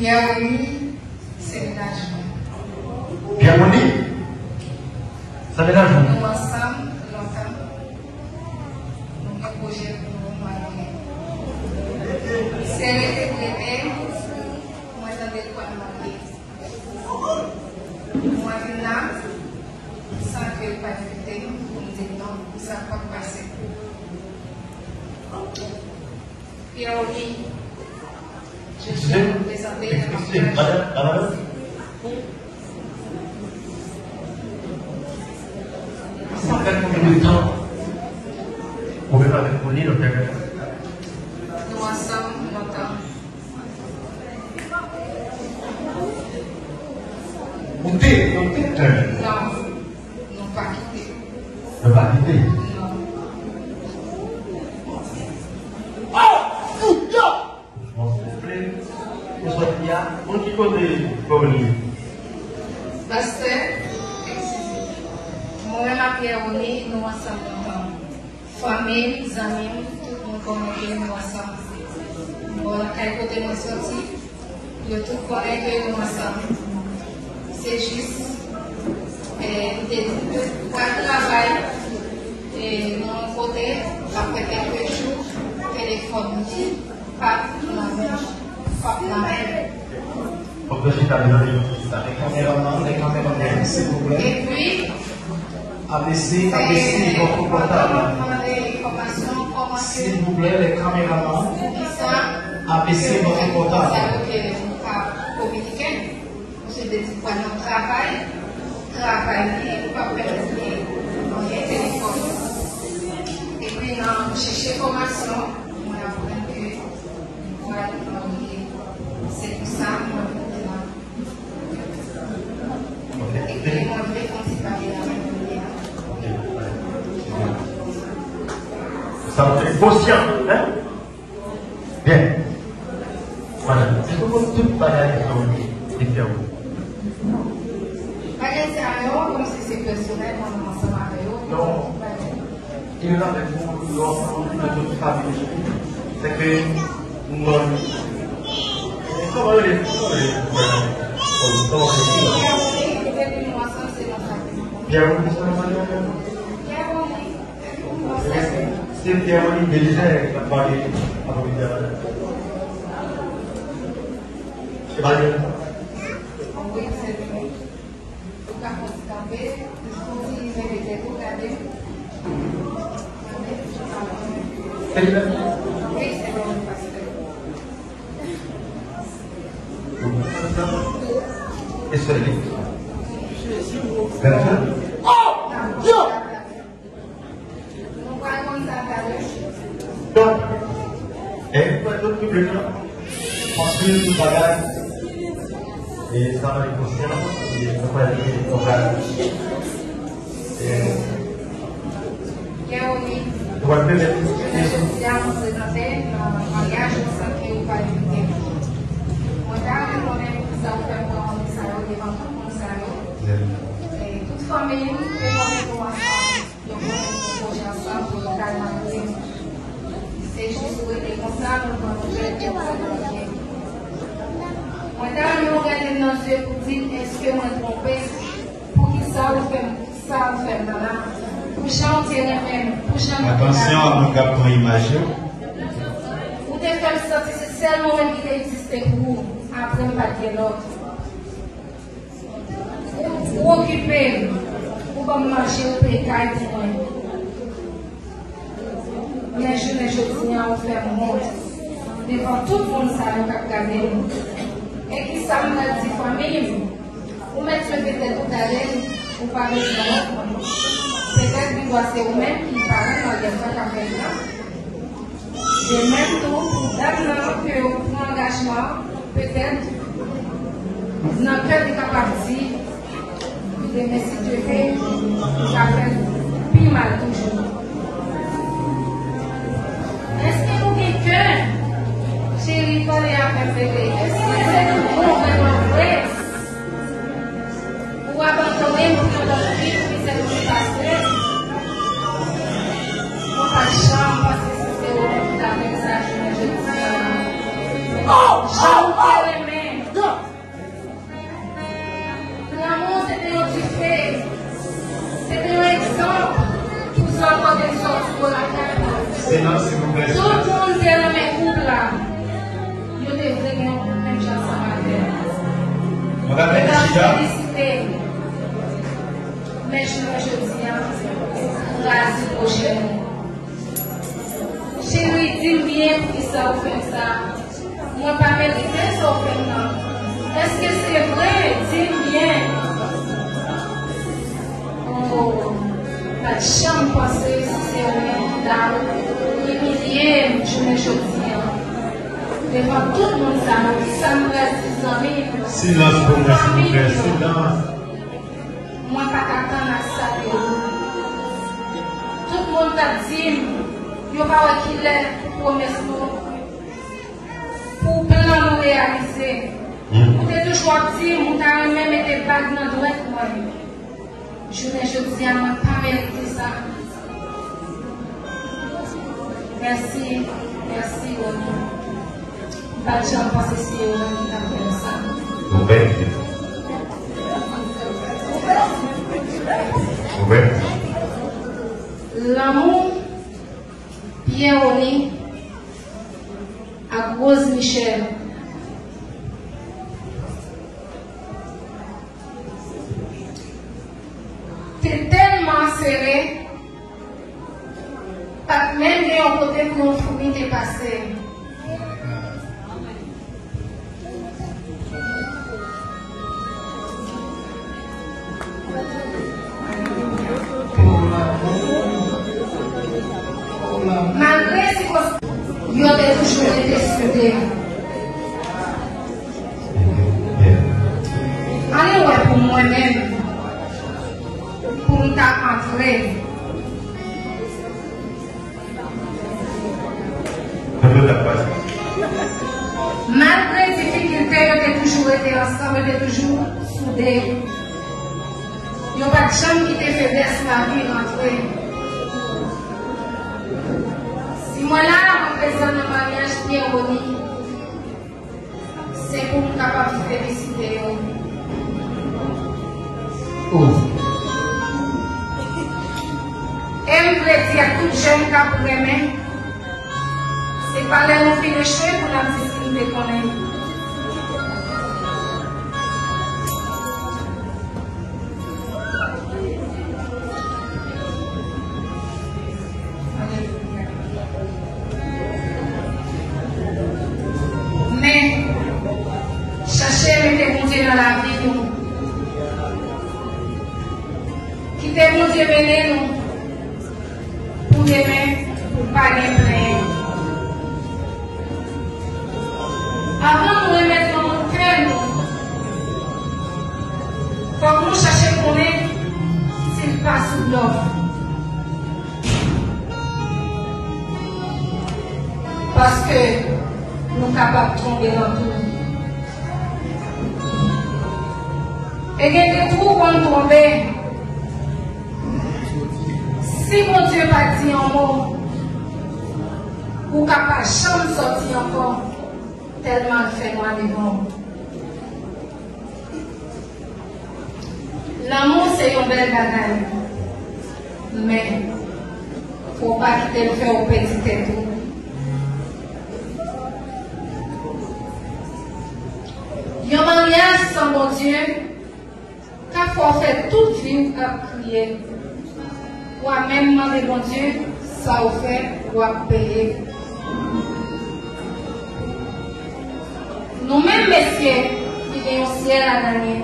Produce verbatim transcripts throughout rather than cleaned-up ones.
Pierre Rony, se mennaj mwen. Pierre Rony, se mennaj mwen. Nou ansanm lontan. Nou gen pwojè pou nou marye. Si l rete pou rete, mwen tande l pral marye. Mwen vin la, san ke l pa envite m, pou m di l non, sa p ap pase. Pierre Rony, je tiens à vous présenter le mariage. Sa fè konbyen de tan ou menm avèk Rony, doktè Gaël? Nou ansanm lontan. Ou te, ou te tande? Non, nou pa kite. Nou pa kite? Non. Oh! Fouya! Bon, souple, ou sòti a, moun ki kote Rony? Pastè, mwen ak Pierre Rony, nou ansanm lontan. Fanmi m, zanmi m, tout moun konnen ke nou ansanm. Bon, lakay kote mwen sòti, yo tout konnen ke nou ansanm. Se jis, eh, li te di l pral travay, eh, nan yon kote, apre kèlke jou, telefòn li p ap nan men, p ap nan men l. Fòk yo chita devan yo. Kameraman, les caméramans, s'il vous plaît. Epi, A B C, A B C, eh, votre portable. Mwen mande enfòmasyon, kòman ke, s'il vous plaît, les caméramans. Poukisa A B C, votre portable. Sa yo ke nou pa kominike. Misye te di pral nan travay, travay li, li pa pèmèt li voye telefòn. Epi nan chèche enfòmasyon, mwen aprann ke li pral marye. Se pou sa mwen vin la. Epi mwen vle kontinye pale avèk nou. Sa w te konsyan, hein? Byen. Madanm, èske w konn tout bagay sa w ye, Victor? Bagay sa yo, kòmsi se pèsonèl, mwen menm ansanm avè yo. Non. E yo la menm pou lòt, pou tout fanmi. Se ke, mwen, kòman yo le, kòman yo le, kòman yo le, kòman yo le. Pierre Rony, depi nou ansanm, se nan sa ke nou konn. Pierre Rony, se nan sa ke nou konn. Pierre Rony. Se Pierre Rony Belizaire k ap pale avè w. Se pa li menm? Wi, se li menm. Ou ka konn kanpe, jis pou di leve tèt ou gade. Se li menm? Wi, se li menm, pastè. E se li? Bèl jan? Oh! Yo! Nou pral konn sa talè. Donk, e, nou pral konn tout piblik lan. Anpil tout bagay. E sa mande konsyans, e nou pral gen, nou pral, e, nou pral pèmèt. Jodi a, mwen prezante, e, maryaj ou san ke ou pa envite m. Mwen ta renmen konnen poukisa ou fè m pran mande sa yo devan tout moun sa yo. E, tout fanmi m, te konnen nou ansanm. Yo konnen nou pwojè ansanm pou yo ta marye. Se jis ou rete konsa, nou pran nouvèl ke w pral marye. Mwen ta renmen w gade m nan zye pou di m èske mwen twonpe? Poukisa ou fè m sa ou fè m nan la? Pou jan ou te renmen m, pou jan nou te... Atansyon a moun k ap pran imaj yo. Ou te fè m santi se sèl mwen menm ki te egziste pou ou. Apre m pa t gen lòt. Ou, ou okipe m, ou ban m manje, ou peye kay pou mwen. Men jounen jodi a, ou fè m wont devan tout moun sa yo k ap gade m. E kisa m pral di fanmi m? Ou mèt leve tèt ou gade m, ou pa bezwen wont mwen. Petèt gen dwa se ou menm ki paran maryaj la k ap vini an. De menm tou, pou dam nan ke ou pran angajman, petèt, nan kè li kapab di, demen si Dye vle, li ka fè l pi mal toujou. Èske nou gen kè? Cheri, pale avè m, bebe. Èske se pou bon, vrèman vre? Ou abandone m pou yon lòt fi pou mizè pou li pase. Mwen pa t janm panse se se ou menm ki ta fè m sa jounen jodi a. Jan ou te renmen m, Silans, silvouplè. Tout moun te renmen koup la. Yo te vle gen yon koup menm jan ansanm avè m. Mwen ka mete chita. Felisite. Men jounen jodi a, ou kraze pwojè nou. Cheri, di m byen poukisa ou fè m sa. Mwen pa merite sa w fè m nan. Èske se vre? Di m byen. Oh, m pa t janm panse si se ou menm ki ta imilye m jounen jodi a. Devan tout moun sa yo, sa m pral di zanmi m, silans pou mwen, silvouplè, silans. Mwen pa t atann ak sa de ou. Tout moun t ap di m, yo pa wè kilè pou pwomès nou, pou plan nou reyalize. Ou te toujou ap di m, ou ta renmen mete bag nan dwèt mwen. Jounen jodi a, mwen pa merite sa. Mèsi, mèsi, Rony. M pa t janm panse se ou menm ki t ap fè m sa. Ou bèl. Ou bèl. Lanmou Pierre Rony ak Rose Michel. Te tèlman sere, pa t menm gen yon kote pou yon foumi te pase. Malgre sikonstans, yo te toujou rete soude. Ann wè pou mwen menm, pou m ta antre. Malgre difikilte, yo te toujou rete ansanm, yo te toujou soude. Yo pa t janm kite feblès lavi rantre. Si mwen la, mwen prezan nan maryaj Pierre Rony, se pou m kapab felisite yo. Oh. E m vle di ak tout jèn k ap renmen, se pa lè nou fin echwe pou n ap di si n te konnen. Men, chache mete Bondye nan lavi nou. Kite Bondye mennen nou pou demen, pou pa gen plenyen. Avan nou remèt yon moun kè nou, fòk nou chache konnen si l pa sou blòf. Paske nou kapab tonbe nan tou. E gen de twou pou n tonbe. Si Bondye pa di yon mo, ou ka pa janm sòti ankò, tèlman l fè nwa devan w. Lanmou se yon bèl bagay, men fò w pa kite l fè w pèdi tèt ou. Yon maryaj san Bondye ka fè w fè tout vi w ap kriye. W a menm mande Bondye sa w fè, w ap peye. Nou menm mesye ki gen yon syèl a ganye,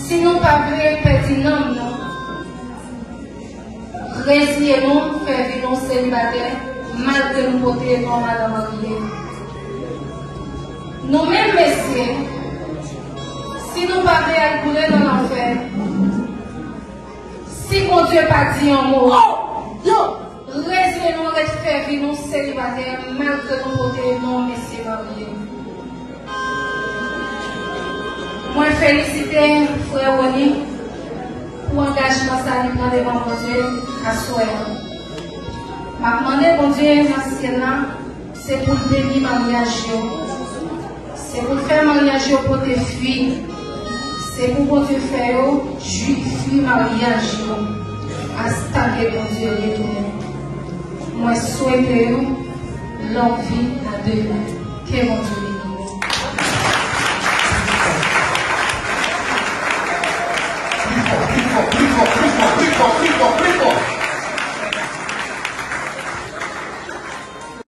si nou pa vle pèdi nanm nou, reziye nou fè vi nou selibatè, malgre nou pote non madan marye. Nou menm mesye, si nou pa vle al boule nan lanfè, si Bondye pa di yon mo, reziye nou ret fè vi nou selibatè, malgre nou pote non mesye marye. Mwen felisite frè Rony pou angajman sa li pran devan Bondye aswè a. M ap mande Bondye nan syèl la, se pou l beni maryaj yo. Se pou l fè maryaj yo pote fwi. Se pou Bondye fè yo jwi fwi maryaj yo. Astanke Bondye retounen. Mwen swete nou longue vie à deux mains. Ke Bondye beni nou. Pli fò, pli fò, pli fò, pli fò, pli fò, pli fò, pli fò, pli fò.